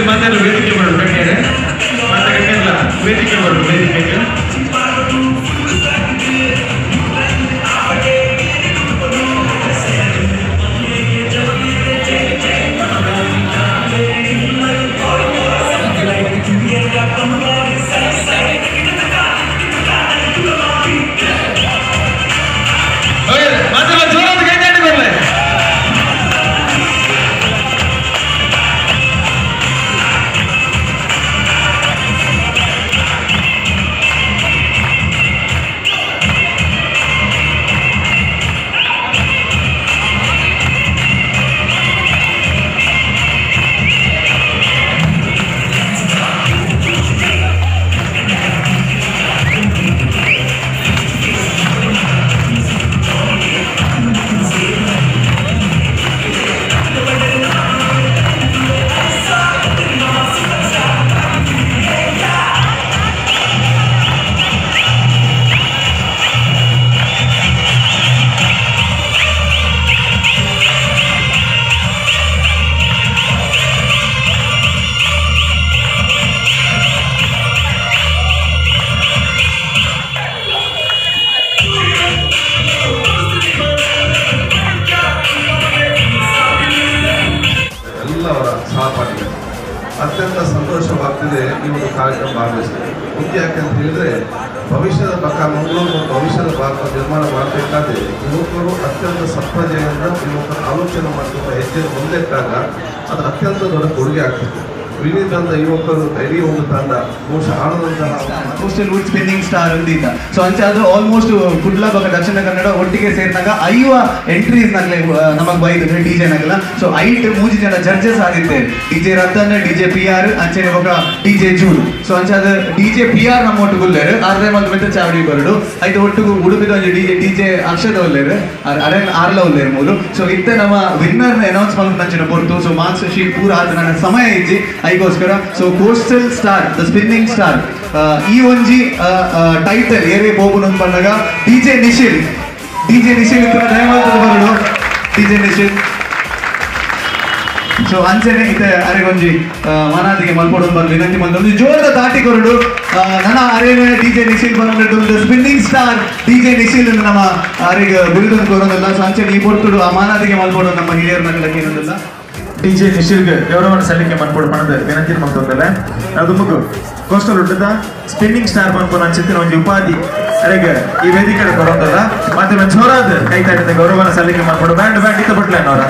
ಮಾತಾಡಲು ವೇದಿಕೆ ಮಾಡು ಗಣ್ಯರೇ, ಮಾತ ಗಣ್ಯರಲ್ಲ ವೇದಿಕೆ ಮಾಡು ವೇದಿಕೆಗೆ. ಅತ್ಯಂತ ಸಂತೋಷವಾಗ್ತಿದೆ ಈ ಒಂದು ಕಾರ್ಯಕ್ರಮ ಭಾಗವಹಿಸಿದೆ. ಮುಖ್ಯ ಯಾಕೆಂತ ಹೇಳಿದರೆ ಭವಿಷ್ಯದ ಪಕ್ಕ ಮಂಗಳೂರು ಭವಿಷ್ಯದ ಭಾರತ ನಿರ್ಮಾಣ ಮಾಡಬೇಕಾದ್ರೆ ಯುವಕರು ಅತ್ಯಂತ ಸತ್ಪ್ರಜೆಯಿಂದ ಯುವಕರ ಆಲೋಚನೆ ಮಾಡಿಕೊಂಡು ಹೆಜ್ಜೆ ಮುಂದೆಟ್ಟಾಗ ಅದು ಅತ್ಯಂತ ದೊಡ್ಡ ಕೊಡುಗೆ ಆಗ್ತಿತ್ತು. ವಿವಿಧ ಯುವಕರು ಇಡೀ ಒಂದು ತಂಡ ಬಹುಶಃ ಆಡದಂತಹ ಕೋಸ್ಟಲ್ ವುಡ್ ಸ್ಪಿನ್ನಿಂಗ್ ಸ್ಟಾರ್ ಅಂದಿದ್ದ. ಸೊ ಅಂಚಾದ ಆಲ್ಮೋಸ್ಟ್ ಕುಡ್ಲ ಬಗ ದಕ್ಷಿಣ ಕನ್ನಡ ಒಟ್ಟಿಗೆ ಸೇರಿದಾಗ 5 ಎಂಟ್ರೀಸ್ ನಗಲೆ ನಮಗೆ ಬೈದು ಡಿ ಜೆ ನಗಲ. ಸೊ ಐಟ್ 3 ಜನ ಜಡ್ಜಸ್ ಆಗಿದ್ದೆ, D J Ratan, D J P R, ಅಂಚನೆ ಬೊಕ ಡಿ ಜೆ ಜೂಡ್. ಸೊ ಅಂಚಾದ ಡಿ ಜೆ ಪಿ ಆರ್ ನಮ್ಮ ಒಟ್ಟು ಗುಲ್ಲೇರು ಅರ್ಧ ಮಂತ್ ಮೆತ್ತ ಚಾವಡಿ ಬರಡು ಐದು ಒಟ್ಟಿಗೂ ಉಡುಪಿದ ಒಂಜಿ ಡಿ ಜೆ ಡಿ ಜೆ ಅಕ್ಷದ ಒಲ್ಲೇರು ಅರೆ ಆರ್ಲ ಒಲ್ಲೇರು ಮೂಲು. ಸೊ ಇತ್ತ ನಮ್ಮ ವಿನ್ನರ್ನ ಅನೌನ್ಸ್ ಮಾಡ್ಕೊಂಡು ಪೊರ್ತು. ಸೊ ಮಾರ್ಕ್ಸ್ ಶೀಟ್ ಪೂರ ಆದ ನನ್ನ ಸಮಯ ಇಜ್ಜಿ ಐಗೋಸ್ಕರ. So coastal star the spinning star ಈ ಒಂಜಿ ಟೈಟಲ್ ಏರೇ ಬೋಬುನ ಪಂಡಗ D J Nishil, D J Nishil ಇತ್ರ ದಯಮಾಲ್ತದ ಬರಡು ಡಿ ಜೆ ನಿಶಿಲ್. ಸೊ ಅಂಚನೆ ಇತ್ತೆ ಅರೆಗೊಂಜಿ ಮನಾದಿಗೆ ಮಲ್ಪೊಡು ಬಂದು ವಿನಂತಿ ಮಂದೊಂದು ಜೋರದ ತಾಟಿ ಕೊರಡು. ನನ್ನ ಅರೇನೆ ಡಿ ಜೆ ನಿಶಿಲ್ ಬಂದು ಸ್ಪಿನ್ನಿಂಗ್ ಸ್ಟಾರ್ ಡಿ ಜೆ ನಿಶಿಲ್ ನಮ್ಮ ಅರೆಗೆ ಬಿರುದನ್ನು ಕೊರೋದಲ್ಲ. ಸೊ ಅಂಚನೆ ಈ ಪೊರ್ತುಡು ಆ ಮಾನಾದಿಗೆ ಮಲ್ಪೊಡು ನಮ್ಮ ಹಿರಿಯರ ನಗಲಕ್ಕೆ ಏನೊಂದಿಲ್ಲ. ಡಿ ಜೆ ನಿಶಿಲ್ಗೆ ಗೌರವವನ್ನು ಸಲ್ಲಿಕೆ ಮನ್ಪೊಡು ಪಣದ ವಿನಂತಿ ಮಂತೊಂದಲ್ಲ. ಅದು ಮುಗು ಕೋಸ್ಟಲ್ ಉಡ್ಡದ ಸ್ಪಿನ್ನಿಂಗ್ ಸ್ಟಾರ್ ಪನ್ಪುನ ಅಂಚಿತ್ತಿನ ಒಂಜಿ ಉಪಾಧಿ ಅರೆಗೆ ಈ ವೇದಿಕೆ ಕೊರೋದಲ್ಲ. ಮತ್ತೆ ಜೋರಾದ ಕೈ ತಾಟಿದ ಗೌರವನ ಸಲ್ಲಿಕೆ ಮನ್ಪೊಡು. ಬ್ಯಾಂಡ್ ಬ್ಯಾಂಡ್ ಇತ್ತ ಬಟ್ಲೇನವರ.